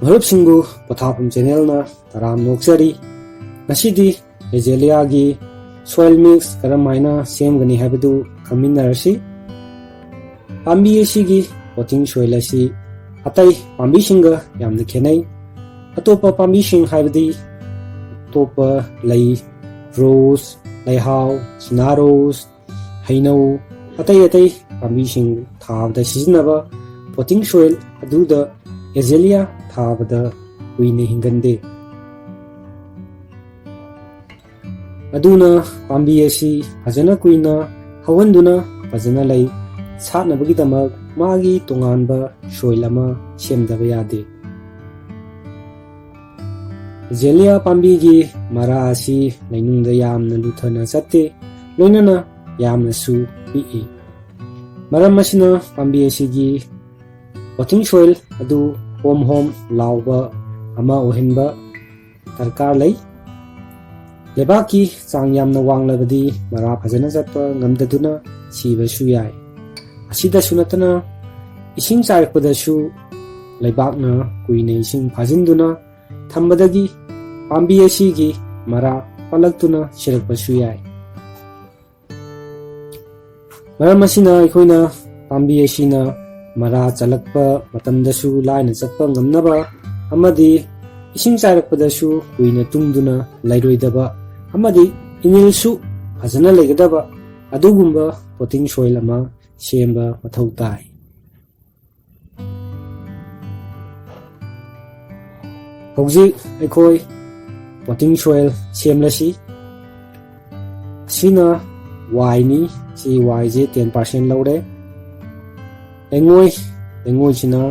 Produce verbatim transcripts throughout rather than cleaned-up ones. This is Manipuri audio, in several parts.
ꯃꯔꯨꯞꯁꯤꯡꯕꯨ ꯄꯣꯊꯥꯐꯝ ꯆꯦꯅꯦꯜꯅ ꯇꯔꯥꯝꯅ ꯑꯣꯛꯆꯔꯤ꯫ ꯉꯁꯤꯗꯤ ꯑꯦꯖꯦꯂꯤꯌꯥꯒꯤ soil mix ꯀꯔꯝ ꯍꯥꯏꯅ ꯁꯦꯝꯒꯅꯤ ꯍꯥꯏꯕꯗꯨ ꯈꯪꯃꯤꯟꯅꯔꯁꯤ꯫ ꯄꯥꯝꯕꯤ ꯑꯁꯤꯒꯤ potting soil ꯑꯁꯤ ꯑꯇꯩ ꯄꯥꯝꯕꯤꯁꯤꯡꯒ ꯌꯥꯝꯅ ꯈꯦꯠꯅꯩ꯫ ꯑꯇꯣꯞꯄ ꯄꯥꯝꯕꯤꯁꯤꯡ ꯍꯥꯏꯕꯗꯤ ꯑꯇꯣꯞꯄ ꯂꯩ, ꯔꯣꯁ, ꯂꯩꯍꯥꯎ, ꯆꯤꯅꯥ ꯔꯣꯁ, ꯍꯩꯅꯧ, ꯑꯇꯩ ꯑꯇꯩ ꯄꯥꯝꯕꯤꯁꯤꯡ ꯊꯥꯕꯗ ꯁꯤꯖꯤꯟꯅꯕ potting soil ꯑꯗꯨꯗ ꯑꯦꯖꯦꯂꯤꯌꯥ ꯊꯥꯕꯗ ꯀꯨꯏꯅ ꯍꯤꯡꯒꯟꯗꯦ꯫ ꯑꯗꯨꯅ ꯄꯥꯝꯕꯤ ꯑꯁꯤ ꯐꯖꯅ ꯀꯨꯏꯅ ꯍꯧꯍꯟꯗꯨꯅ ꯐꯖꯅ ꯂꯩ ꯁꯥꯠꯅꯕꯒꯤꯗꯃꯛ ꯃꯥꯒꯤ ꯇꯣꯉꯥꯟꯕ soil ꯑꯃ ꯁꯦꯝꯗꯕ ꯌꯥꯗꯦ꯫ ꯑꯦꯖꯦꯂꯤꯌꯥ ꯄꯥꯝꯕꯤꯒꯤ ꯃꯔꯥ ꯑꯁꯤ ꯂꯩꯅꯨꯡꯗ ꯌꯥꯝꯅ ꯂꯨꯊꯅ ꯆꯠꯇꯦ, ꯂꯣꯏꯅꯅ ꯌꯥꯝꯅꯁꯨ ꯄꯤꯛꯏ꯫ ꯃꯔꯝ ꯑꯁꯤꯅ ꯄꯥꯝꯕꯤ ꯑꯁꯤꯒꯤ potting soil ꯑꯗꯨ ꯍꯣꯝ ꯍꯣꯝ ꯂꯥꯎꯕ ꯑꯃ ꯑꯣꯏꯍꯟꯕ ꯗꯔꯀꯥꯔ ꯂꯩ꯫ ꯂꯩꯕꯥꯛꯀꯤ ꯆꯥꯡ ꯌꯥꯝꯅ ꯋꯥꯡꯂꯕꯗꯤ ꯃꯔꯥ ꯐꯖꯅ ꯆꯠꯄ ꯉꯝꯗꯗꯨꯅ ꯁꯤꯕꯁꯨ ꯌꯥꯏ꯫ ꯑꯁꯤꯗꯁꯨ ꯅꯠꯇꯅ ꯏꯁꯤꯡ ꯆꯥꯏꯔꯛꯄꯗꯁꯨ ꯂꯩꯕꯥꯛꯅ ꯀꯨꯏꯅ ꯏꯁꯤꯡ ꯐꯥꯖꯤꯟꯗꯨꯅ ꯊꯝꯕꯗꯒꯤ ꯄꯥꯝꯕꯤ ꯑꯁꯤꯒꯤ ꯃꯔꯥ ꯄꯠꯂꯛꯇꯨꯅ ꯁꯤꯔꯛꯄꯁꯨ ꯌꯥꯏ꯫ ꯃꯔꯝ ꯑꯁꯤꯅ ꯑꯩꯈꯣꯏꯅ ꯄꯥꯝꯕꯤ ꯑꯁꯤꯅ ꯃꯔꯥ ꯆꯠꯂꯛꯄ ꯃꯇꯝꯗꯁꯨ ꯂꯥꯏꯅ ꯆꯠꯄ ꯉꯝꯅꯕ ꯑꯃꯗꯤ ꯏꯁꯤꯡ ꯆꯥꯏꯔꯛꯄꯗꯁꯨ ꯀꯨꯏꯅ ꯇꯨꯡꯗꯨꯅ ꯂꯩꯔꯣꯏꯗꯕ ꯑꯃꯗꯤ ꯏꯅꯤꯜꯁꯨ ꯐꯖꯅ ꯂꯩꯒꯗꯕ ꯑꯗꯨꯒꯨꯝꯕ potting soil ꯑꯃ ꯁꯦꯝꯕ ꯃꯊꯧ ꯇꯥꯏ꯫ ꯍꯧꯖꯤꯛ ꯑꯩꯈꯣꯏ potting soil ꯁꯦꯝꯂꯁꯤ꯫ ꯑꯁꯤꯅ ꯋꯥꯏꯅꯤ꯫ ꯁꯤ ꯋꯥꯏꯁꯦ ten percent ꯂꯧꯔꯦ꯫ ꯂꯩꯉꯣꯏ, ꯂꯩꯉꯣꯏꯁꯤꯅ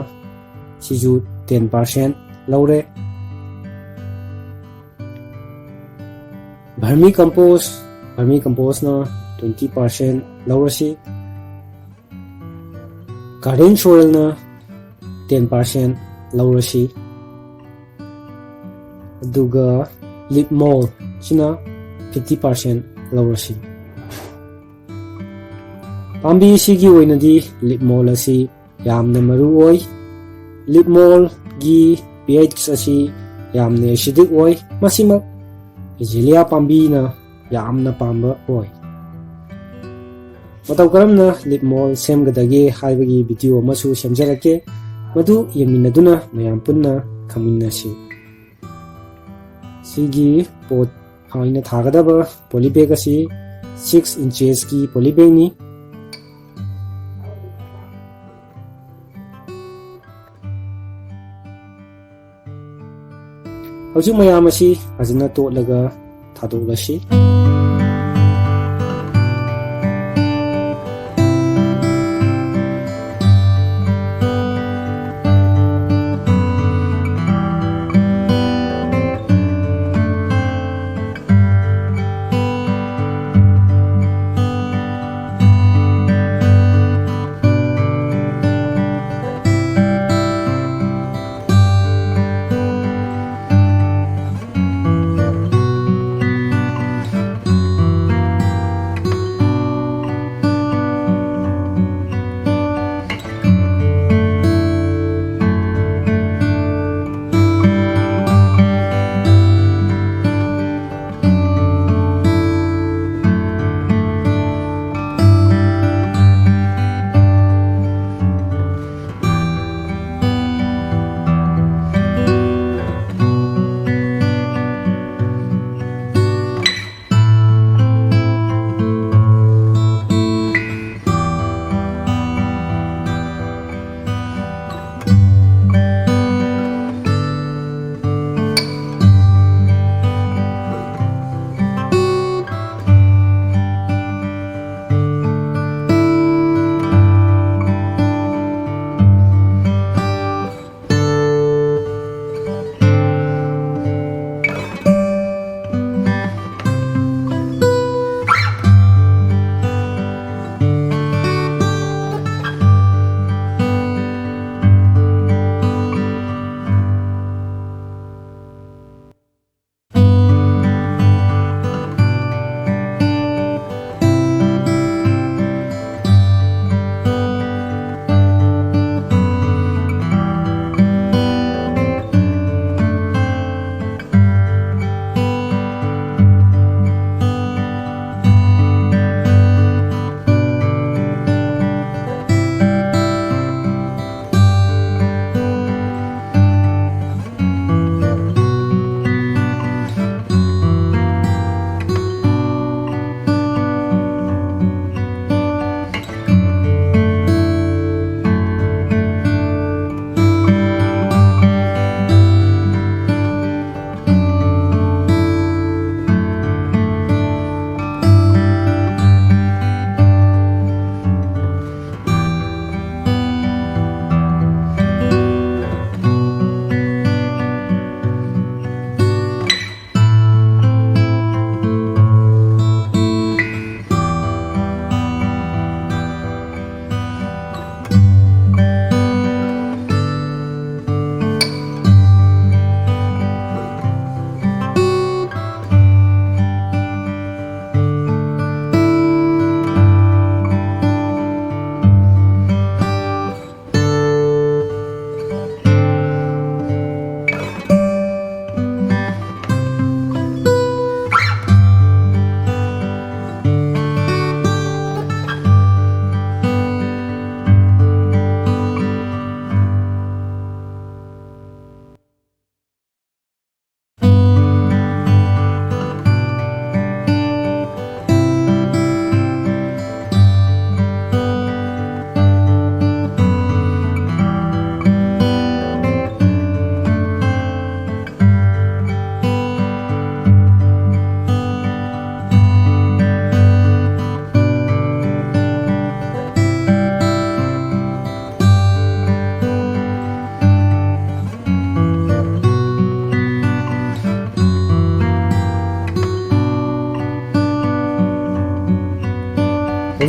ꯁꯤꯁꯨ ten percent ꯂꯧꯔꯦ꯫ Vermi compost, vermi compost ꯅ twenty percent ꯂꯧꯔꯁꯤ꯫ Garden soil ꯅ ten percent ꯂꯧꯔꯁꯤ꯫ ꯑꯗꯨꯒ leaf mould ꯁꯤꯅ fifty percent ꯂꯧꯔꯁꯤ꯫ ꯄꯥꯝꯕꯤ ꯑꯁꯤꯒꯤ ꯑꯣꯏꯅꯗꯤ leaf mould ꯑꯁꯤ ꯌꯥꯝꯅ ꯃꯔꯨ ꯑꯣꯏ꯫ Leaf mould ꯒꯤ pH ꯑꯁꯤ ꯌꯥꯝꯅ acidic ꯑꯣꯏ꯫ ꯃꯁꯤꯃꯛ ꯑꯦꯖꯦꯂꯤꯌꯥ ꯄꯥꯝꯕꯤꯅ ꯌꯥꯝꯅ ꯄꯥꯝꯕ ꯑꯣꯏ꯫ ꯃꯇꯧ ꯀꯔꯝꯅ lip mould ꯁꯦꯝꯒꯗꯒꯦ ꯍꯥꯏꯕꯒꯤ video ꯑꯃꯁꯨ ꯁꯦꯝꯖꯔꯛꯀꯦ꯫ ꯃꯗꯨ ꯌꯦꯡꯃꯤꯟꯅꯗꯨꯅ ꯃꯌꯥꯝ ꯄꯨꯟꯅ ꯈꯪꯃꯤꯟꯅꯁꯤ꯫ ꯁꯤꯒꯤ pot ꯑꯩꯅ ꯊꯥꯒꯗꯕ poly bag ꯑꯁꯤ six inches ꯀꯤ poly bag ꯅꯤ꯫ ꯍꯧꯖꯤꯛ ꯃꯌꯥꯝ ꯑꯁꯤ ꯐꯖꯅ ꯇꯣꯠꯂꯒ ꯊꯥꯗꯣꯛꯂꯁꯤ꯫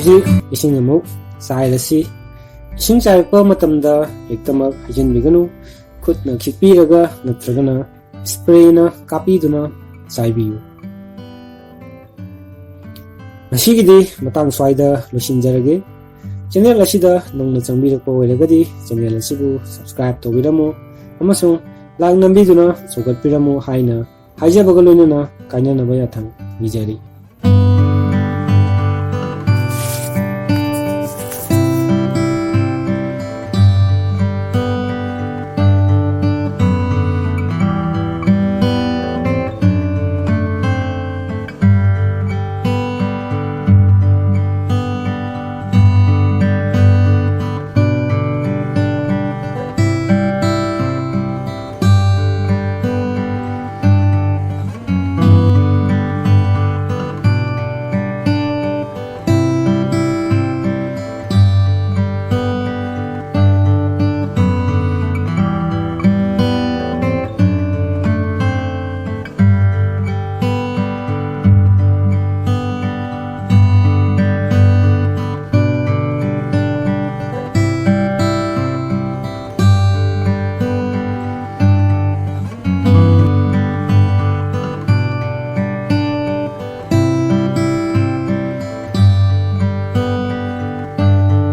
ꯍꯧꯖꯤꯛ ꯏꯁꯤꯡ ꯑꯃꯨꯛ ꯆꯥꯏꯔꯁꯤ꯫ ꯏꯁꯤꯡ ꯆꯥꯏꯔꯛꯄ ꯃꯇꯝꯗ ꯍꯦꯛꯇꯃꯛ ꯍꯩꯖꯤꯟꯕꯤꯒꯅꯨ꯫ ꯈꯨꯠꯅ ꯈꯤꯛꯄꯤꯔꯒ ꯅꯠꯇ꯭ꯔꯒꯅ ꯏꯁꯄ꯭ꯔꯦꯅ ꯀꯥꯞꯄꯤꯗꯨꯅ ꯆꯥꯏꯕꯤꯌꯨ꯫ ꯉꯁꯤꯒꯤꯗꯤ ꯃꯇꯥꯡ ꯁ꯭ꯋꯥꯏꯗ ꯂꯣꯏꯁꯤꯟꯖꯔꯒꯦ꯫ ꯆꯦꯅꯦꯜ ꯑꯁꯤꯗ ꯅꯧꯅ ꯆꯪꯕꯤꯔꯛꯄ ꯑꯣꯏꯔꯒꯗꯤ ꯆꯦꯅꯦꯜ ꯑꯁꯤꯕꯨ ꯁꯕꯁꯀ꯭ꯔꯥꯏꯕ ꯇꯧꯕꯤꯔꯝꯃꯨ ꯑꯃꯁꯨꯡ ꯂꯥꯏꯛ ꯅꯝꯕꯤꯗꯨꯅ ꯆꯥꯎꯈꯠꯄꯤꯔꯝꯃꯨ ꯍꯥꯏꯅ ꯍꯥꯏꯖꯕꯒ ꯂꯣꯏꯅꯅ ꯀꯥꯏꯅꯅꯕ ꯌꯥꯊꯪ ꯅꯤꯖꯔꯤ꯫